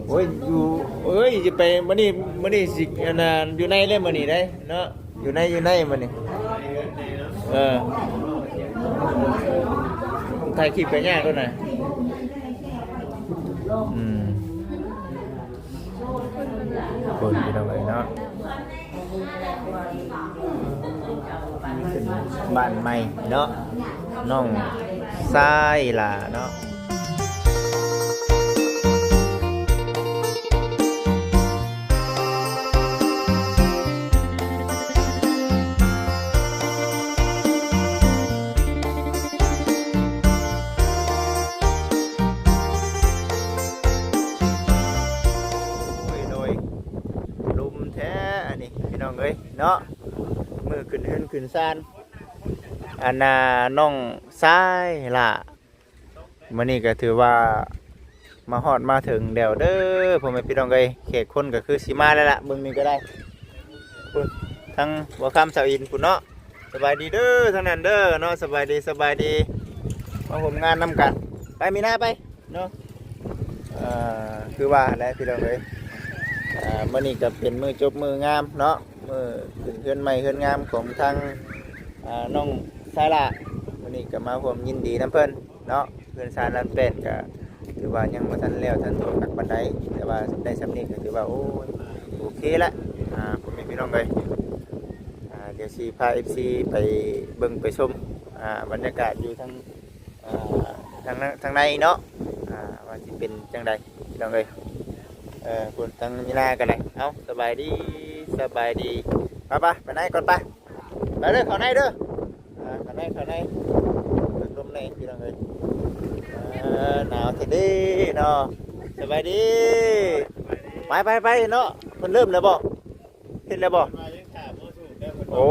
ໂອ້ຍ ຢູ່ ເອີຍ ຊິໄປມື້ນີ້ ມື້ນີ້ຊິ ອັນນ່າ ຢູ່ໃນເລີຍມື້ນີ້ເດ້ເນາະ ຢູ່ໃນ ຢູ່ໃນມື້ນີ້ ເອີ ຖ່າຍຄລິບໄປຍາກໂລດນະ ອືມ ຄົນ ພີ່ນ້ອງເອີຍເນາະ. ຂຶ້ນບ້ານໃໝ່ເນາະ ນ້ອງຊາຍຫຼ້າເນາະ. ໂອ້ຍ ໂດຍ ລົມແທ້ອັນນີ້ ພີ່ນ້ອງເອີຍເນາະ ມື້ຂຶ້ນເຮືອນຂຶ້ນຊານ ອັນນ່າ ນ້ອງຊາຍຫຼ້າ ມື້ນີ້ກໍຖືວ່າມາຮອດມາເຖິງແລ້ວເດີ ພໍ່ແມ່ພີ່ນ້ອງເອີຍ ແຂກຄົນກໍຄືຊິມາແລ້ວລະ ເບິ່ງນີ້ກໍໄດ້ ພຸ້ນ ທາງບໍ່ຄຳ ສາວອິນພຸ້ນເນາະ. ສະບາຍດີເດີ ທາງນັ້ນເດີເນາະ ສະບາຍດີ ສະບາຍດີ ມາຮ່ວມງານນຳກັນ ໄປມີນາໄປ ເນາະ ເອີ ຄືວ່າແຫຼະພີ່ນ້ອງເອີຍ ເອີ ມື້ນີ້ກໍເປັນມື້ຈົບມື້ງາມເນາະ ມື້ຂຶ້ນເຮືອນໃໝ່ເຮືອນງາມຂອງທາງ ເອີ ນ້ອງຊາຍຫຼ້າ ມື້ນີ້ກໍມາຮ່ວມຍິນດີນຳເພິ່ນເນາະ ເຮືອນຊານລານແປ້ນກໍຖືວ່າຍັງບໍ່ທັນແລ້ວທັນທົ່ວຄັກປານໃດ ແຕ່ວ່າໄດ້ສ່ຳນີ້ກໍຖືວ່າ ໂອ້ຍ ໂອເຄລະ ອາ ພໍ່ແມ່ພີ່ນ້ອງເອີຍ ອາ ດຽວຊິພາເອັຟຊີໄປເບິ່ງໄປຊົມ ອາ ບັນຍາກາດຢູ່ທາງ ອ່າ ທາງ ທາງໃນເນາະ ອ່າ ວ່າຊິເປັນຈັ່ງໃດພີ່ນ້ອງເອີຍ ເອີ ພຸ້ນທາງມີນາກໍໄດ້ ເອົ້າ ສະບາຍດີ ສະບາຍດີ ໄປໆ ໄປໃນກ່ອນ ໄປ ໄປເດີ ເຂົ້າໃນເດີ ອ່າ ເຂົ້າໃນ ເຂົ້າໃນ ເປີດລົມໃນພີ່ນ້ອງເອີຍ ເອີ ໜາວແທ້ເດ້ເນາະ ສະບາຍດີ ໄປໆໆ ເນາະ ເພິ່ນເລີ່ມແລ້ວບໍ່ ເຮັດແລ້ວບໍ່ ໂອ້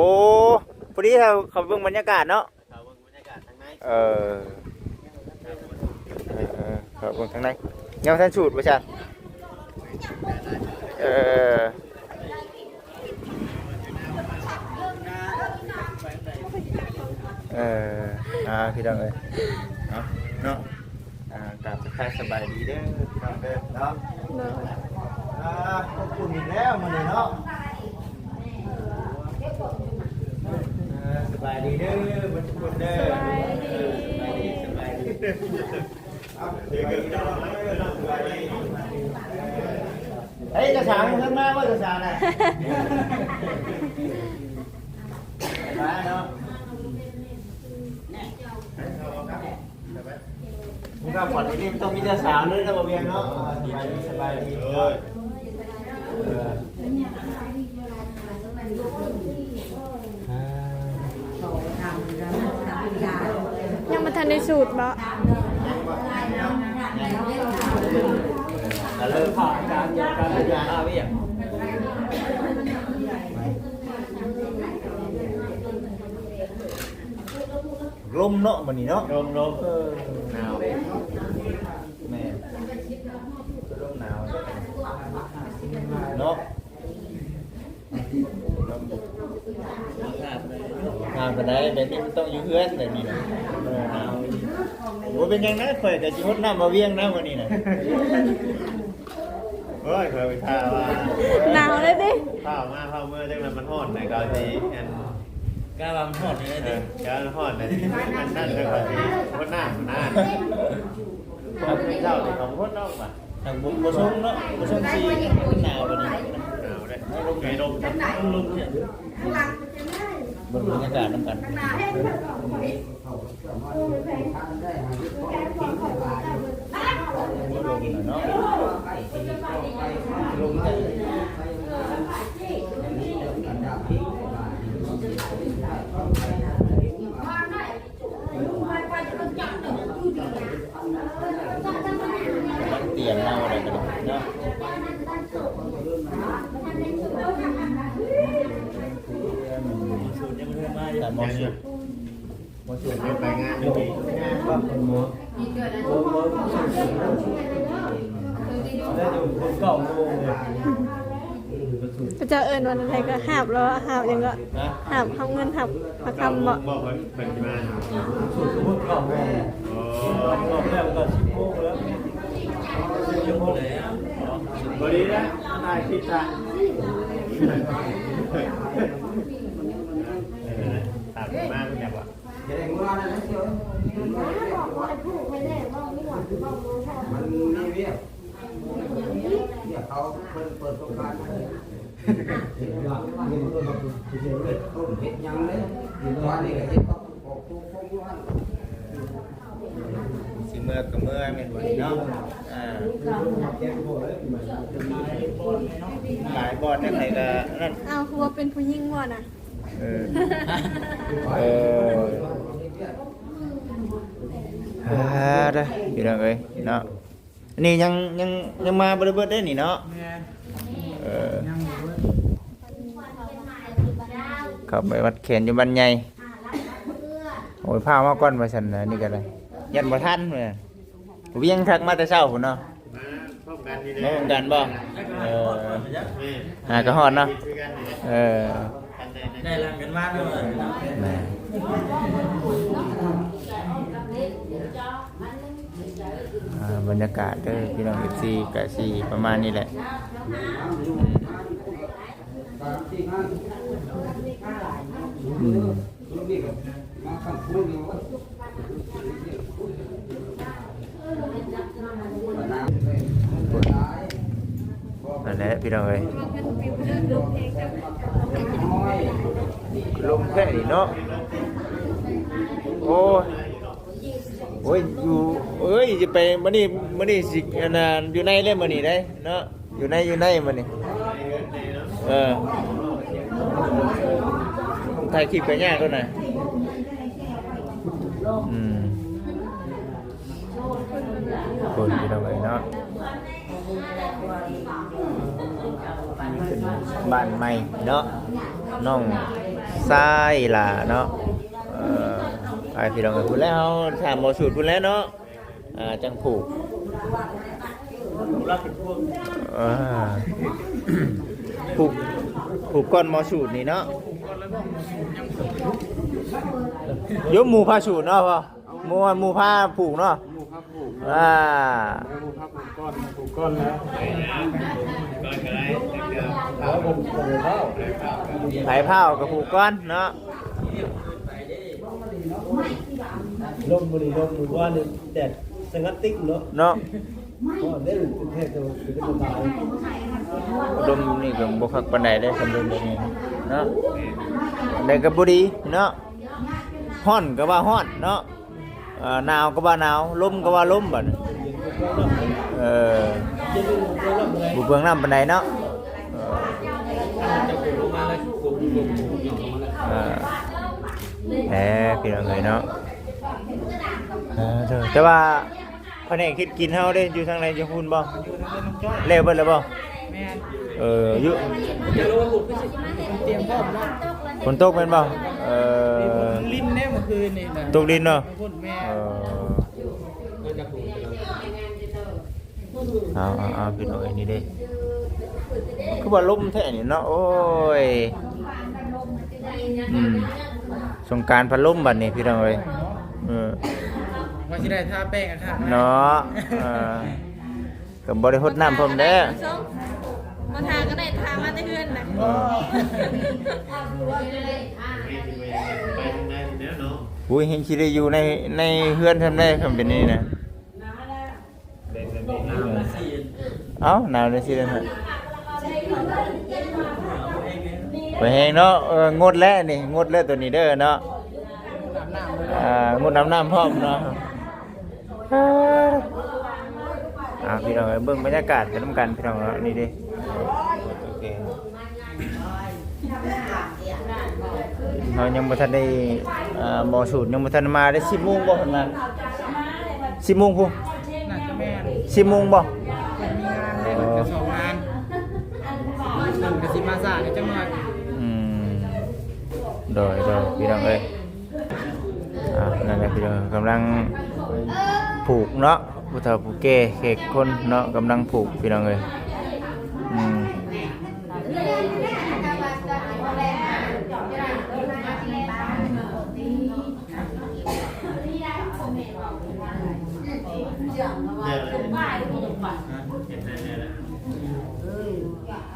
ພໍດີເຮົາເຂົ້າໄປເບິ່ງບັນຍາກາດເນາະ ເອີ ເອີ ເອີ ເຂົ້າເບິ່ງທາງໃນ ຍັງບໍ່ທັນສູດບໍ່ຊະ ເອີ ເອີ ອ່າ ພີ່ນ້ອງເອີຍ ເອົາເນາະ ອ່າ ກາບທັກທາຍສະບາຍດີເດີ ພີ່ນ້ອງເດີເນາະ ໂດຍ ອ່າ ຂອບຄຸນອີກແລ້ວມື້ນີ້ເນາະ ອ່າ ສະບາຍດີເດີ ເບິດທຸກຄົນເດີ ສະບາຍດີ ສະບາຍດີ ສະບາຍດີ ເອີ ເຈົ້າສາວຍັງບໍ່ທັນມາບໍ່ ເຈົ້າສາວນະ ມາເນາະ. ຜູ້ຮັບຂວັນນີ້ຕ້ອງມີແຕ່ສາວເລີຍນະ ບໍ່ວຽງເນາະ ສະບາຍດີ ສະບາຍດີ ໂອ້ຍ ເອີ ຍັງບໍ່ທັນໄດ້ສູດບໍ່? ກະເລີຍພາອາຈານຢູ່ການເປັນພາວຽກ. ລົມເນາະ ມື້ນີ້ເນາະ ລົມ ລົມ ເອີ ໜາວ ແມ່ນ ລົມໜາວເນາະ ໜາວປານໃດ ແບບນີ້ມັນຕ້ອງຢູ່ເຮືອນແບບນີ້ນະ ເອີ ໜາວອີ່ຫຼີ ບໍ່ເປັນຫຍັງນະ ຂ້ອຍກະຊິຫົດນ້ຳບ່າວວຽງນະ ມື້ນີ້ນະ. ໂອ້ຍ ຂ້ອຍໄປຖ້າວ່າ ໜາວເລີຍຕິ ຟ້າວມາຟ້າວເມືອ ຈັ່ງນັ້ນມັນຮ້ອນໃນກາວຊິ ອັນ ກາວ່າມັນຮ້ອນນີ້ຕິ ເອີ ກາວ່າມັນຮ້ອນໃນ ອັນນັ້ນເລີຍ ກາວຊິຫົດນ້ຳນະ ເຊົ້ານີ້ເຂົາບໍ່ຫົດດອກວ່າ ທາງບໍ່ ບໍ່ຊົງເນາະ ບໍ່ຊົງຊິໜາວປານນີ້ ໜາວເດ້ ລົມ ລົມ ລົມ ເບິ່ງບັນຍາກາດນຳກັນ. ກຳລັງຕຽມມາວ່າໄດ້ກໍໄດ້ເນາະ ຕາມໝໍສູດ ໝໍສູດຍັງໄປງານຢູ່ນີ້ ງານບໍ່ ໝໍ ໝໍສູດ ໄດ້ຢູ່ຄົນເກົ້າໂມງເລີຍ. ເຂົາເຈົ້າເອີ້ນວ່າແນວໃດກໍ ຫາບ ແລ້ວຫາບຫຍັງກໍ ຮະ ຫາບ ຫາບເງິນ ຫາບ ຫາບຄຳບໍ່? ເກົ້າໂມງບໍ່ ເພິ່ນ ເພິ່ນຊິມາ ສູດສົມມຸດເກົ້າໂມງ ອໍ ອອກແລ້ວກໍສິບໂມງແລ້ວ ສິບໂມງແລ້ວ. ຕາມມາເພິ່ນແບບວ່າ ມັນມີວຽກ ວຽກເຂົາເພິ່ນເປີດໂຄງການໃຫ້ ເຮັດຫຍັງເດ້ ເຮັດຫຍັງເດ້ ວານນີ້ກໍເຮັດກັບ ຊິເມືອກໍເມືອແມ່ນບໍ່ນີ້ເນາະ ອ່າ ຫຼາຍບ່ອນ ໃຜກໍນັ້ນ ອ້າວ ຄືວ່າເປັນຜູ້ຍິງບໍ່ນະ ເອີ ເອີ ອ່າ ເດີ ພີ່ນ້ອງເອີຍເນາະ. ອັນນີ້ຍັງ ຍັງ ຍັງມາບໍ່ໄດ້ເບິດເດ້ນີ້ເນາະ ແມ່ນ ເອີ ຍັງບໍ່ເບິດ ເຂົ້າໄປມັດແຂນຢູ່ບ້ານໃຫຍ່ ໂອ້ຍ ພາມາກ່ອນວ່າຊັ້ນນະ ນີ້ກໍໄດ້ ຢ້ານບໍ່ທັນ ວຽງທັກມາແຕ່ເຊົ້າພຸ້ນເນາະ ມາພ້ອມກັນນີ້ແຫຼະ ມາພ້ອມກັນບໍ່ ເອີ ແມ່ນ ຫາກໍຮອດເນາະ ຄືກັນນີ້ແຫຼະ ເອີ ໄດ້ຫຼັງກັນມາເນາະ ແມ່ນ ອ່າ ບັນຍາກາດເດີພີ່ນ້ອງ ເອັຟຊີ ກະຊິປະມານນີ້ແຫຼະ ອືມ ນັ້ນແຫຼະພີ່ນ້ອງເອີຍ ລົມແທ້ນີ້ເນາະ ໂອ້ຍ ໂອ້ຍ ຢູ່ ເອີຍ ຊິໄປມື້ນີ້ ມື້ນີ້ຊິ ອັນນ່າ ຢູ່ໃນເດ້ມື້ນີ້ເດ້ເນາະ ຢູ່ໃນ ຢູ່ໃນມື້ນີ້ ເອີ ຖ່າຍຄລິບກໍຍາກໂລດນະ ອືມ ຄົນພີ່ນ້ອງເອີຍເນາະ ຂຶ້ນບ້ານໃໝ່ເນາະ ນ້ອງຊາຍຫຼ້າເນາະ ເອີ ໄປພີ່ນ້ອງເອີຍ ພຸ້ນແລ້ວ ເຮົາຖາມໝໍສູດພຸ້ນແລ້ວເນາະ ອ່າ ຈັ່ງຜູກ ອ່າ ຜູກ ຜູກກ່ອນໝໍສູດນີ້ເນາະ ໂຍມໝູ່ພາສູດເນາະພໍ່ ໝູ່ ໝູ່ພາຜູກເນາະ ໝູ່ພາຜູກ ອ່າ ໝູ່ພາຜູກກ່ອນ ຜູກກ່ອນແລ້ວ ແລ້ວເພິ່ນ ເພິ່ນເຜົາ ໃຜເຜົາກໍຜູກກ່ອນເນາະ ລົມມື້ນີ້ລົມ ມື້ວານນີ້ແດດສະຫງັດຕິກເນາະ ເນາະ ຮ້ອນເດ້ ແທບຈະເປັນຕາຍ ລົມນີ້ກໍບໍ່ຄັກປານໃດເດ້ ຄັນລົມແບບນີ້ເນາະ ແດດກໍບໍ່ດີເນາະ ຮ້ອນກໍວ່າຮ້ອນເນາະ ເອີ ໜາວກໍວ່າໜາວ ລົມກໍວ່າລົມ ບາດນີ້ ເອີ ບໍ່ເປືອງນ້ຳປານໃດເນາະ ເອີ ເອີ ແທ້ ພີ່ນ້ອງເອີຍເນາະ ເອີ ແຕ່ວ່າ ພະແນກເຮັດກິນເຮົາເດ້ ຢູ່ທາງໃດ ຢູ່ພຸ້ນບໍ່? ຢູ່ທາງເຮືອນນ້ອງຈ້ອຍ ແລ້ວເບິດແລ້ວບໍ່? ແມ່ນ ເອີ ຢູ່ ຕຽມພ້ອມເນາະ ຝົນຕົກແມ່ນບໍ່? ເອີ ລິນເດ້ມື້ຄືນນີ້ນະ ຕົກລິນເນາະ ແມ່ນ ເອີ ເອົາ ເອົາ ເອົາ ພີ່ນ້ອງເອີຍ ນີ້ເດ້ ຄືວ່າລົມແທ້ນີ້ເນາະ ໂອ້ຍ ອືມ ສົງການພັດລົມບັດນີ້ ພີ່ນ້ອງເອີຍ ເອີ ວ່າຊິໄດ້ທາແປ້ງຄັກເນາະ ເອີ ກໍບໍ່ໄດ້ຫົດນ້ຳພ້ອມແດ່ ບໍ່ທາກໍໄດ້ທາມາແຕ່ເຮືອນນະ ເອີ ໂອ້ຍ ແຮ່ງຊິໄດ້ຢູ່ໃນ ໃນເຮືອນຊ່ຳໃດ ຄັນເປັນນີ້ນະ ເອົ້າ ໜາວໄດ້ຊິໄດ້ ບໍ່ແຮງເນາະ ເອີ ງົດແລ້ວນີ້ ງົດແລ້ວໂຕນີ້ເດີເນາະ ອ່າ ງົດອາບນ້ຳພ້ອມເນາະ ອ່າ ພີ່ນ້ອງເອີຍ ເບິ່ງບັນຍາກາດໄປນຳກັນ ພີ່ນ້ອງເນາະ ນີ້ເດ້ ໂອເຄ ເຮົາຍັງບໍ່ທັນໄດ້ ອ່າ ໝໍສູດຍັງບໍ່ທັນມາເດ້ ສິບໂມງບໍ່ເພິ່ນມາ ສິບໂມງພຸ້ນ ໜ້າຈະແມ່ນ ສິບໂມງບໍ່ ເພິ່ນມີງານເດ້ ເພິ່ນກໍສອງງານ ເພິ່ນກໍຊິມາຊ້າແດ່ຈັກໜ້ອຍ ອືມ ໂດຍ ໂດຍ ພີ່ນ້ອງເອີຍ ອ່າ ນັ້ນແຫຼະພີ່ນ້ອງ ກຳລັງຜູກເນາະ ຜູ້ເຖົ້າຜູ້ແກ່ແຂກຄົນເນາະ ກຳລັງຜູກພີ່ນ້ອງເອີຍ ອືມ ແລ້ວແຫຼະ ເອີ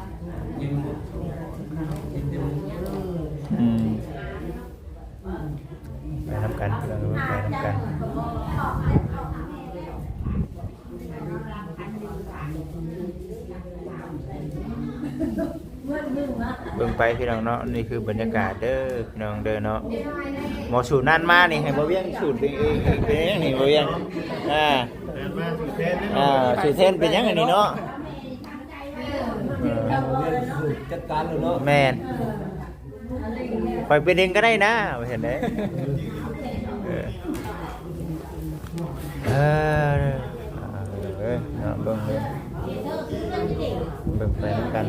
ເບິ່ງໄປພີ່ນ້ອງເນາະ ນີ້ຄືບັນຍາກາດເດີພີ່ນ້ອງເດີເນາະ. ໝໍສູດນັ້ນມານີ້ ໃຫ້ບ່າວວຽງສູດເປັນເອງ ເປັນຫຍັງນີ້ບ່າວວຽງ? ອ່າ ສູດແທນເປັນຫຍັງອັນນີ້ເນາະ? ເອີ ສູດຈັດການໂລດເນາະ. ແມ່ນ. ຂ້ອຍໄປດຶງກໍໄດ້ນະ ວ່າຊັ້ນເດ້. ເອີ ເອີ ເອີ ເນາະ ເບິ່ງ ເບິ່ງ ເບິ່ງໄປນຳກັນ.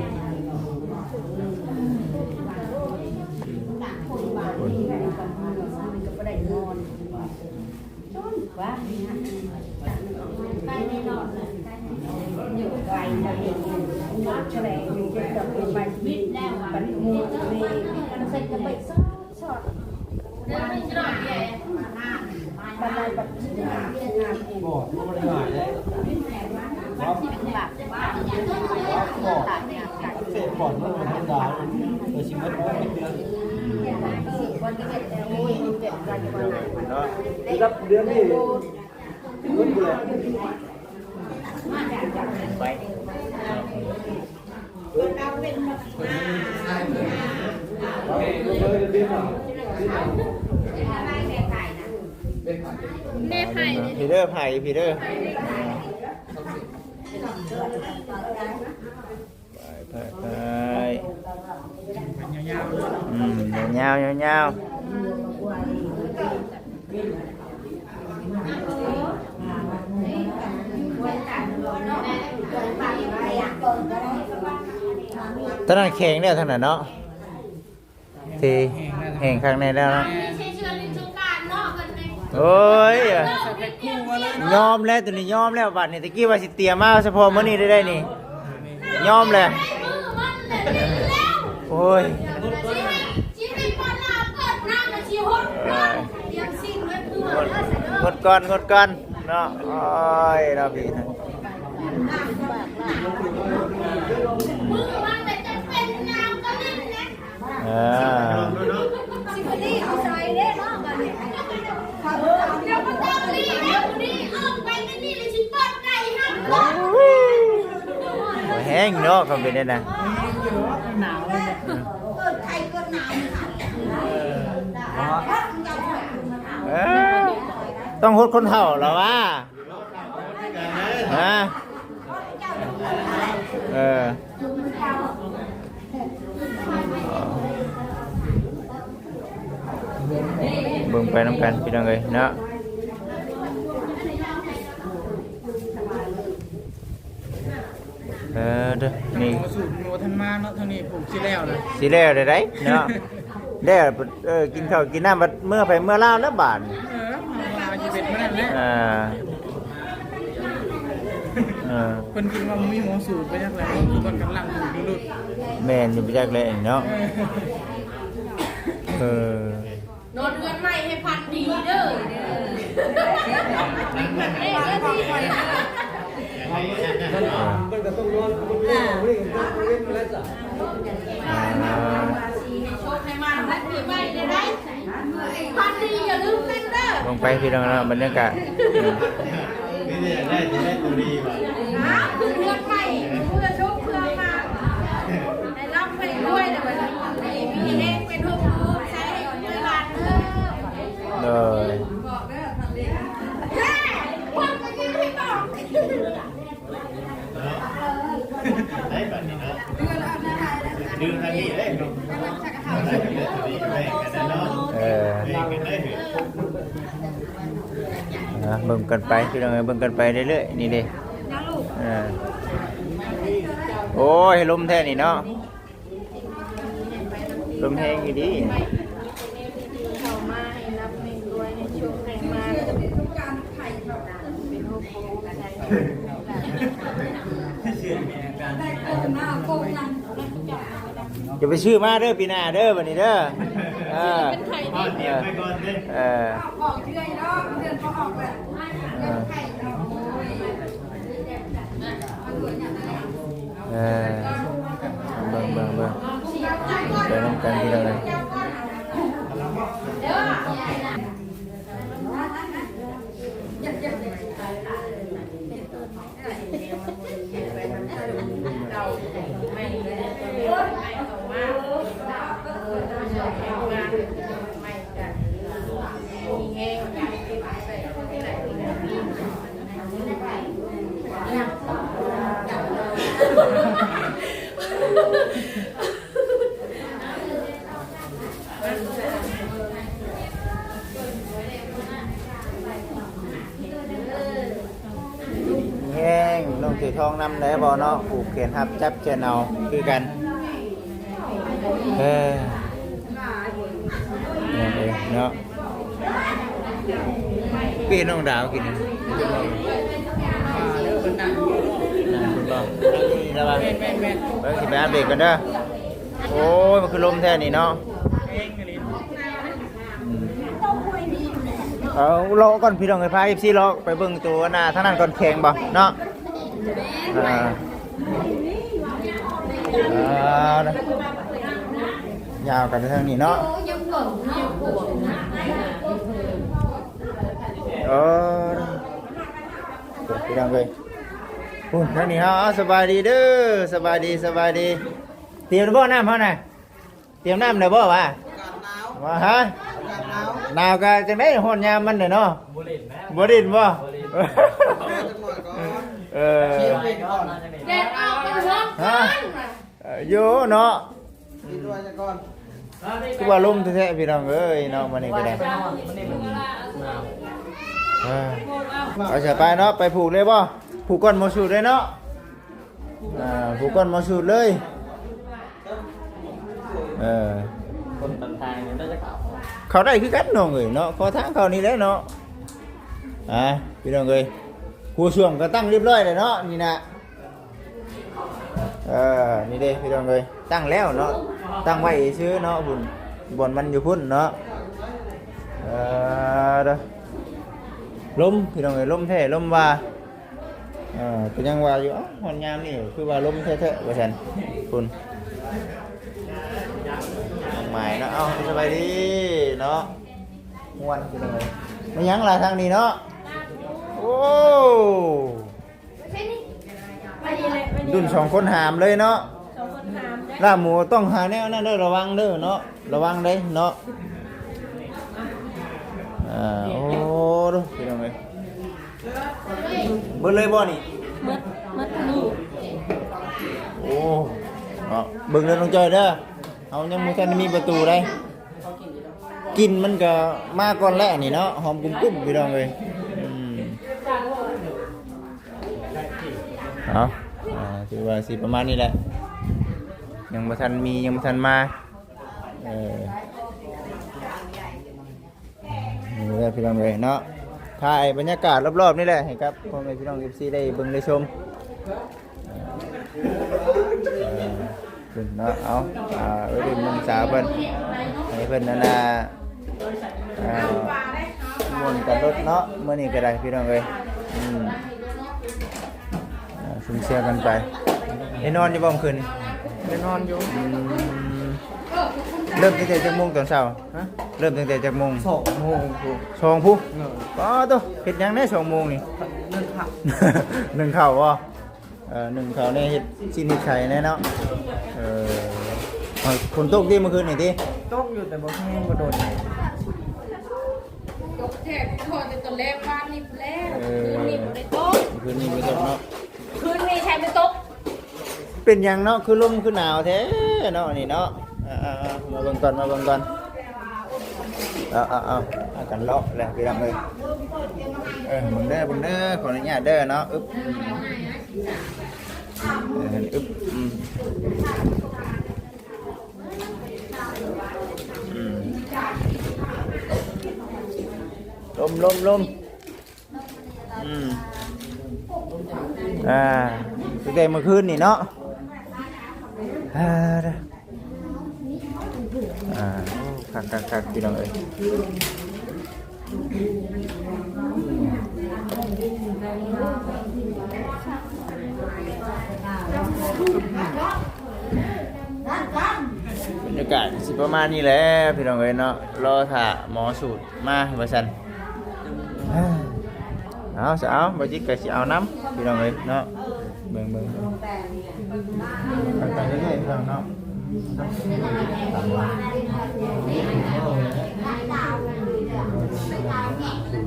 ແມ່ໄຜ່ ພີ່ເດີ ໄຜ່ ພີ່ເດີ. ໄປ ໄປ ໄປ ຍາວໆ ເລີຍ ອືມ ຍາວໆ ຍາວໆ. ທາງນັ້ນແຂງແລ້ວ ທາງນັ້ນເນາະ ທີ່ແຫ້ງຄັກແນ່ແລ້ວເນາະ. ໂອ້ຍ ຍອມແລ້ວ ໂຕນີ້ຍອມແລ້ວ. ບັດນີ້ ຕະກີ້ວ່າຊິຕຽມມາສະເພາະມື້ນີ້ໄດ້ ໄດ້ນີ້ ຍອມແລ້ວ. ໂອ້ຍ ງົດກ່ອນ ງົດກ່ອນເນາະ. ໂອ້ຍ ເນາະ ພີ່ ເອີ ຊິບໍ່ດີເອົາໃສ່ເດ້ເນາະ ບັດນີ້ ເອີ ດຽວມັນຕ້ອງດີເດ້ ດີອອກໄປນີ້ລະຊິເປີດໄດ້ຫັ້ນ ແຮງເນາະ ຄຳເປັນແນວນັ້ນ. ເອີ ຕ້ອງຫົດຄົນເຖົ້າລະວ່າ. ຮະ ເອີ ເບິ່ງໄປນຳກັນພີ່ນ້ອງເອີຍເນາະ. ເອີ ເດີ ນີ້ສູດບໍ່ທັນມາເນາະ ທາງນີ້ປູກຊິແລ້ວລະ ຊິແລ້ວໄດ້ເນາະ. ແລ້ວ ເອີ ກິນເຂົ້າກິນນ້ຳ ບັດເມືອໄຜເມືອລາວແລ້ວບາດນີ້. ເອີ ເມືອລາວຊິເປັນແນວນັ້ນແຫຼະ. ອ່າ ເອີ ເພິ່ນຄິດວ່າມີໝໍສູດໄປຈັກແລ້ວ ເພິ່ນກຳລັງດູດ. ແມ່ນຢູ່ໄປຈັກແລ້ວເນາະ. ເອີ ເອີ ນອນເຮືອນໃໝ່ໃຫ້ຝັນດີເດີ. ມັນກໍຕ້ອງນອນ ມັນກໍຕ້ອງນອນ ເຮົາກໍຕ້ອງເວັນມາແລ້ວຈ້ະ. ອ່າ ໃຫ້ໂຊກໃຫ້ມານ ໃຫ້ປີໃໝ່ໄດ້ໄດ້ ຝັນດີຢ່າລືມເປັນເດີ. ລົງໄປພີ່ນ້ອງເນາະ ບັນຍາກາດ ອືມ ມີແຕ່ຢາກໄດ້ ຊິໄດ້ຕົວດີວ່າ ຫາຂຶ້ນເຮືອນໃໝ່ ເພື່ອໂຊກເພື່ອມານ ໃຫ້ລ່ຳໃຫ້ລວຍ ແລ້ວບັດນີ້ມີແຮງເປັນໂຮມໂຮມໃຊ້ໃຫ້ລູກໃຫ້ຫຼານເດີ. ໂດຍ ບອກເດີ ເດ້ ພວກມັນຍັງໃຫ້ບອກ. ໄດ້ບັດນີ້ເນາະ ດຶງທາງນີ້ເດ້. ເອີ ອ່າ ເບິ່ງກັນໄປພີ່ນ້ອງເອີຍ ເບິ່ງກັນໄປເລື້ອຍໆ ນີ້ເດ້. ເອີ ໂອ້ຍ ລົມແທ້ນີ້ເນາະ. ລົມແຮງຢູ່ເດ. ເຂົ້າມາໃຫ້ລ່ຳໃຫ້ລວຍ ໃຫ້ໂຊກໃຫ້ມານ ເປັນໂຮມໂພມໃຫ້ ຢ່າໄປຊື້ມາເດີ ປີໜ້າເດີ ບັດນີ້ເດີ. ເອີ ເປັນໄຂ້ເດ້ ເອີ ເອີ ເອີ ເບິ່ງ ເບິ່ງ ເບິ່ງ ໄປນຳກັນ ພີ່ນ້ອງເອີຍ. ແຮງ ນ້ອງເສືອທອງນຳແດ່ບໍ່ເນາະ ຜູກແຂນຮັບຈັບແຂນເອົາຄືກັນ ເອີ ເນາະ. ຄືເຫັນນ້ອງດາວກິນນີ້ ນັ່ງພຸ້ນບໍ່ ນັ່ງຢູ່ນີ້ລະວ່າ ແມ່ນໆໆ ເບິ່ງຊິໄປອັບເດດກ່ອນເດີ. ໂອ້ຍ ມັນຄືລົມແທ້ນີ້ເນາະ. ເອົາ ເລາະກ່ອນພີ່ນ້ອງເອີຍ ພາເອັຟຊີເລາະໄປເບິ່ງໂຕອັນໜ້າທາງນັ້ນກ່ອນ ແຂງບໍ່ເນາະ. ອ່າ ອ່າ ຍາວກັນໄປທາງນີ້ເນາະ. ເອີ ພີ່ນ້ອງເອີຍ ພຸ້ນທາງນີ້ເຮົາ ເອົາ ສະບາຍດີເດີ ສະບາຍດີ ສະບາຍດີ. ຕຽມແລ້ວບໍ່ນ້ຳເຮົານະ? ຕຽມນ້ຳແລ້ວບໍ່ວະ? ອາກາດໜາວ ວ່າ ຮະ? ອາກາດໜາວ ໜາວກະຈັ່ງໃດ ຮ້ອນຍາມມັນແຫຼະເນາະ. ບໍ່ຫຼິ້ນແລ້ວ ບໍ່ຫຼິ້ນບໍ່? ບໍ່ຫຼິ້ນ ເອີ ແດດອອກ ມັນຮ້ອນ ຮະ? ເອີ ໂຍເນາະ ປິດໄວ້ຊະກ່ອນ. ຄືວ່າລົມແທ້ໆ ພີ່ນ້ອງເອີຍເນາະ ມື້ນີ້ກະໄດ້. ເອີ ເອົາ ຊິໄປເນາະ ໄປຜູກເລີຍບໍ່? ຜູກກ່ອນໝົດສູດເລີຍເນາະ. ອ່າ ຜູກກ່ອນໝົດສູດເລີຍ. ເອີ ຄົນນຳທາງນີ້ໜ້າຈະເຂົ້າ ເຂົ້າໄດ້ຄືກັນນ້ອງເອີຍເນາະ ຂໍທາງເຂົ້ານີ້ແຫຼະເນາະ. ອ່າ ພີ່ນ້ອງເອີຍ ຄົວສ້ວມກະຕັ້ງຮຽບຮ້ອຍແລ້ວເນາະ ນີ້ນະ. ເອີ ນີ້ເດ້ພີ່ນ້ອງເອີຍ ຕັ້ງແລ້ວເນາະ ຕັ້ງໄວ້ຊື່ເນາະ ພຸ້ນ ບ່ອນມັນຢູ່ພຸ້ນເນາະ. ເອີ ລົມ ພີ່ນ້ອງເອີຍ ລົມແທ້ລົມວ່າ. ເອີ ກະຍັງວ່າຢູ່ ເອົ້າ ຮອດຍາມນີ້ຄືວ່າລົມແທ້ໆ ວ່າຊັ້ນ ພຸ້ນ ນ້ອງໝາຍເນາະ. ເອົ້າ ສະບາຍດີເນາະ ມ່ວນພີ່ນ້ອງເອີຍ. ແມ່ນຫຍັງລະທາງນີ້ເນາະ? ໂອ້ ລຸ້ນສອງຄົນຫາມເລີຍເນາະ. ສອງຄົນຫາມເດ້ ລາບໝູຕ້ອງຫາແນວນັ້ນເດີ ລະວັງເດີເນາະ ລະວັງເດ້ເນາະ. ອ່າ ໂອ້ ດູພີ່ນ້ອງເອີຍ ເບິດເລີຍບໍ່ນີ້? ເບິດ ເບິດນີ້. ໂອ້ ເນາະ ເບິ່ງເດີນ້ອງຈ້ອຍເດີ ເຮົາຍັງບໍ່ທັນໄດ້ມີປະຕູໃດ. ກິ່ນມັນກະມາກ່ອນແລ້ວນີ້ເນາະ ຫອມກຸ້ມໆ ພີ່ນ້ອງເອີຍ. ອືມ ເອົາ ອ່າ ຖືວ່າຊິປະມານນີ້ແຫຼະ ຍັງບໍ່ທັນມີ ຍັງບໍ່ທັນມາ. ເອີ ນີ້ແຫຼະພີ່ນ້ອງເອີຍເນາະ ຖ່າຍບັນຍາກາດລອບໆນີ້ແຫຼະ ໃຫ້ກັບພໍ່ແມ່ພີ່ນ້ອງເອັຟຊີໄດ້ເບິ່ງໄດ້ຊົມ. ເອີ ເພິ່ນເນາະ ເອົາ ອ່າ ໄວ້ເບິ່ງນ້ອງສາວເພິ່ນ ໃຫ້ເພິ່ນນັ້ນນະ ອ່າ ມ່ວນກັນໂລດເນາະ ມື້ນີ້ກະໄດ້ພີ່ນ້ອງເອີຍ. ອືມ ອ່າ ຊຸມເຊຍກັນໄປ. ໄດ້ນອນຢູ່ບໍ່ມື້ຄືນ? ໄດ້ນອນຢູ່. ອືມ ເລີ່ມຕັ້ງແຕ່ຈັກໂມງຕອນເຊົ້າ? ຮະ? ເລີ່ມຕັ້ງແຕ່ຈັກໂມງ? ສອງໂມງພຸ້ນ. ສອງພຸ້ນ? ເອີ ປາດໂທ້ ເຮັດຫຍັງແດ່ສອງໂມງນີ້? ໜຶ້ງເຂົ້າ ໜຶ້ງເຂົ້າບໍ່? ເອີ ໜຶ້ງເຂົ້າແດ່ ເຮັດຊີ້ນເຮັດໄຂ່ແດ່ເນາະ. ເອີ ຝົນຕົກຕິມື້ຄືນນີ້ຕິ? ຕົກຢູ່ແຕ່ບໍ່ແຮງ ບໍ່ດົນ. ຕົກແທ້ ຕົກແຕ່ຕອນແລງວານນີ້ພຸ້ນແຫຼະ. ເອີ ຄືນນີ້ບໍ່ໄດ້ຕົກ ຄືນນີ້ບໍ່ຕົກເນາະ. ຄືນນີ້ໃສບໍ່ຕົກ. ເປັນຫຍັງເນາະ ຄືລົມຄືໜາວແທ້ເນາະ ອັນນີ້ເນາະ. ອ່າໆໆ ມາເບິ່ງກ່ອນ ມາເບິ່ງກ່ອນ. ເອົາໆໆ ພາກັນເລາະແລ້ວພີ່ນ້ອງເອີຍ. ເອີ ເບິ່ງເດີ ເບິ່ງເດີ ຂໍອະນຸຍາດເດີເນາະ. ອຶບ ອຶບ ອືມ ອືມ ລົມ ລົມ ລົມ. ອືມ ອ່າ ຕັ້ງແຕ່ມື້ຄືນນີ້ເນາະ. ອ່າ ອ່າ ຄັກໆໆ ພີ່ນ້ອງເອີຍ. ບັນຍາກາດຊິປະມານນີ້ແຫຼະ ພີ່ນ້ອງເອີຍເນາະ. ລໍຖ້າໝໍສູດມາວ່າຊັ້ນ. ເອົາຊະ ເອົາ ບ່າວຈິດກະຊິເອົານຳ ພີ່ນ້ອງເອີຍເນາະ. ເບິ່ງໆ ໄປເລື້ອຍໆ ພີ່ນ້ອງເນາະ.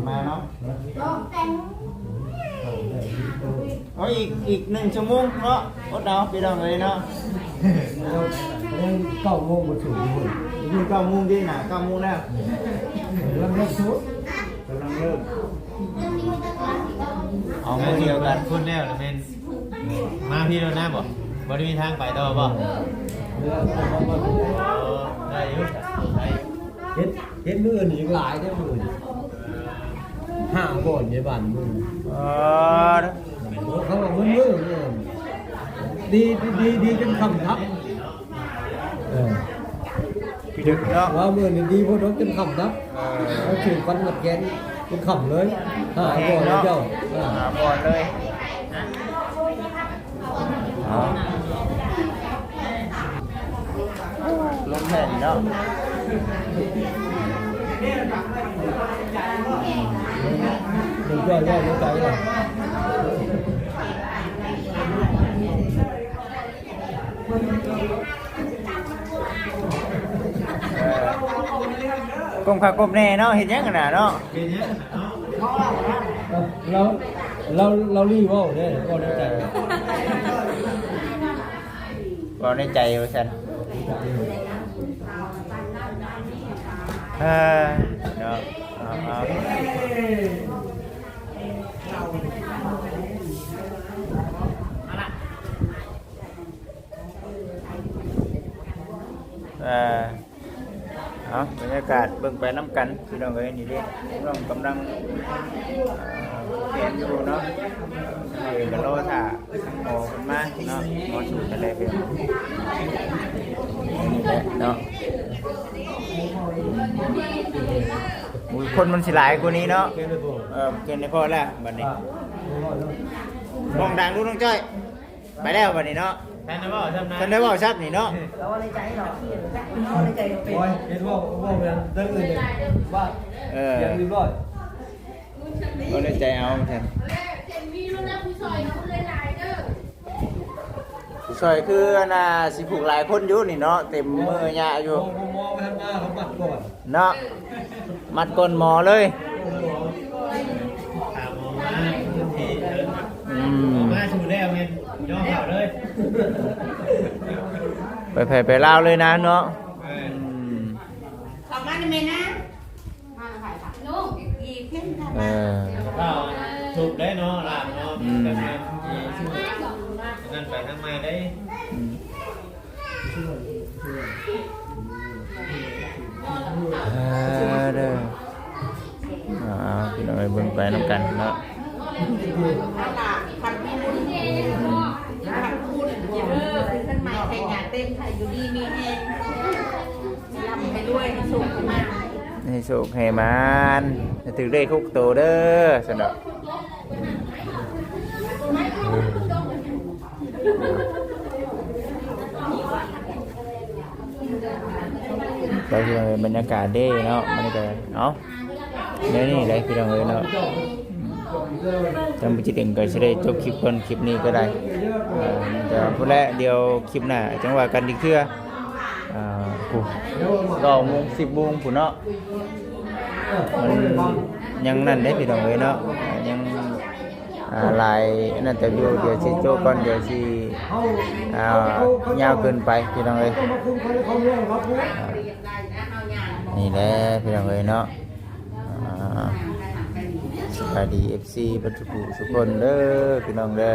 ມາເນາະ. ໂອ້ຍ ອີກ ອີກໜຶ່ງຊົ່ວໂມງເນາະ ອົດເອົາ ພີ່ນ້ອງເອີຍເນາະ. ແລ້ວ ແລ້ວເກົ້າໂມງບໍ່ຖືກຢູ່ພຸ້ນ ຢູ່ເກົ້າໂມງເດ້ນະ ເກົ້າໂມງແລ້ວ ກຳລັງເລີກສູດ ກຳລັງເລີກ ເອົາມື້ດຽວກັນພຸ້ນແລ້ວລະແມ່ນ ມາພີ້ໂລດນະບໍ່? ບໍ່ໄດ້ມີທາງໄປຕໍ່ບໍ່? ເອີ ໄດ້ຢູ່ ໄດ້ຢູ່ ເຫັນ ເຫັນມື້ອື່ນອີກຫຼາຍເດ້ມື້ອື່ນ ຫ້າບ່ອນໃນບ້ານມື້ ເອີ ເຂົາວ່າມື້ອື່ນ ດີ ດີ ດີ ດີຈົນຄ່ຳຄັບ ເອີ ເນາະ ວ່າມື້ນີ້ດີໂພດ ຈົນຄ່ຳຄັບ ເອີ ເຂົາຖືກຟັນມັດແຂນຈົນຄ່ຳເລີຍ ຫ້າບ່ອນເຈົ້າ ເອີ ຫ້າບ່ອນເລີຍ ເອົາ ລົງແທ້ນີ້ເນາະ ເອີ ກົ້ມຂ້າກົ້ມແນ່ເນາະ ເຮັດຫຍັງຫັ້ນນະເນາະ ເຮັດຫຍັງຫັ້ນນະເນາະ ລາວ ລາວ ລາວລີ້ເວົ້າເດ້ ເວົ້າໃນໃຈ ເອີ ເວົ້າໃນໃຈວ່າຊັ້ນ ເອີ ເນາະ ເອົາ ເອົາ ເອີ ເອົາ ບັນຍາກາດເບິ່ງໄປນຳກັນ ພີ່ນ້ອງເອີຍ ນີ້ເດ້ ນ້ອງກຳລັງ ເອີ ແຂນຢູ່ເນາະ ເອີ ກໍລໍຖ້າ ໝໍເພິ່ນມາເນາະ ໝໍສູດໄປແລ້ວເນາະ ໂອ້ຍ ຄົນມັນຊິຫຼາຍກວ່ານີ້ເນາະ ເອີ ເກີນໄດ້ພໍແລ້ວບັດນີ້ ຮ້ອງດັງດູນ້ອງຈ້ອຍ ໄປແລ້ວບັດນີ້ເນາະ ທັນໄດ້ເວົ້າຊ້ຳນະ ທັນໄດ້ເວົ້າຊ້ຳນີ້ເນາະ ເວົ້າໃນໃຈເນາະ ເວົ້າໃນໃຈກໍເປັນ ໂອ້ຍ ເຮັດເວົ້າ ເວົ້າແບບເລື່ອງອື່ນເດ້ ວ່າ ເອີ ສຽງຮຽບຮ້ອຍ ເວົ້າໃນໃຈເອົາຊັ້ນ ຜູ້ຊ່ອຍຄືອັນນ່າ ຊິຜູກຫຼາຍຄົນຢູ່ນີ້ເນາະ ເຕັມມືຍະຢູ່ ໝໍ ໝໍ ໝໍ ບໍ່ທັນມາ ເຂົາມັດກ່ອນ ເນາະ ມັດກ່ອນໝໍເລີຍ ຖາມໝໍມາ ອືມ ໝໍມາສູ່ແລ້ວແມ່ນຍ້ອນເຂົາເລີຍ ໄປໃຜໄປລາວເລີຍນະເນາະ ເອີ ອືມ ເຂົ້າມານຳແມ່ນາ ມານຳໃຜຄະ ລູກ ອີເພັນ ເອີ ລາວສຸກໄດ້ເນາະ ລາບເນາະ ອືມ ແບບນັ້ນ ອັນນັ້ນໄປທາງມາໄດ້ ອືມ ເອີ ເດີ ເອົາ ພີ່ນ້ອງເອີຍ ເບິ່ງໄປນຳກັນເນາະ ເອີ ເປັນຄົນໃໝ່ໃຊ້ຫຍ້າເຕັມ ໃຫ້ຢູ່ດີມີແຮງ ໃຫ້ລ່ຳໃຫ້ລວຍ ໃຫ້ໂຊກໃຫ້ໝານ ໃຫ້ໂຊກໃຫ້ໝານ ໃຫ້ຖືກເລກຫົກໂຕເດີ ຊັ້ນດອກ. ໄປ ພີ່ນ້ອງເອີຍ ບັນຍາກາດເດ້ເນາະ ມັນກໍ ເອົ້າ ແນວນີ້ແຫຼະ ພີ່ນ້ອງເອີຍເນາະ ທາງບໍ່ຈິດເອງກໍຊິໄດ້ຈົບຄລິບກ່ອນ ຄລິບນີ້ກໍໄດ້ ເອີ ແຕ່ພຸ້ນແຫຼະ ດຽວຄລິບໜ້າຈັ່ງວ່າກັນອີກເທື່ອ ອ່າ ພຸ້ນ ເກົ້າໂມງ ສິບໂມງພຸ້ນເນາະ ມັນຍັງນັ້ນເດ້ ພີ່ນ້ອງເອີຍເນາະ ຍັງ ອ່າ ຫຼາຍອັນນັ້ນເຕີບຢູ່ ດຽວຊິໂຈະກ່ອນ ດຽວຊິ ອ່າ ຍາວເກີນໄປ ພີ່ນ້ອງເອີຍ ອ່າ ນີ້ແຫຼະ ພີ່ນ້ອງເອີຍເນາະ ອ່າ ສະບາຍດີ ເອັຟຊີ ເບິດທຸກຜູ້ທຸກຄົນເດີ ພີ່ນ້ອງເດີ.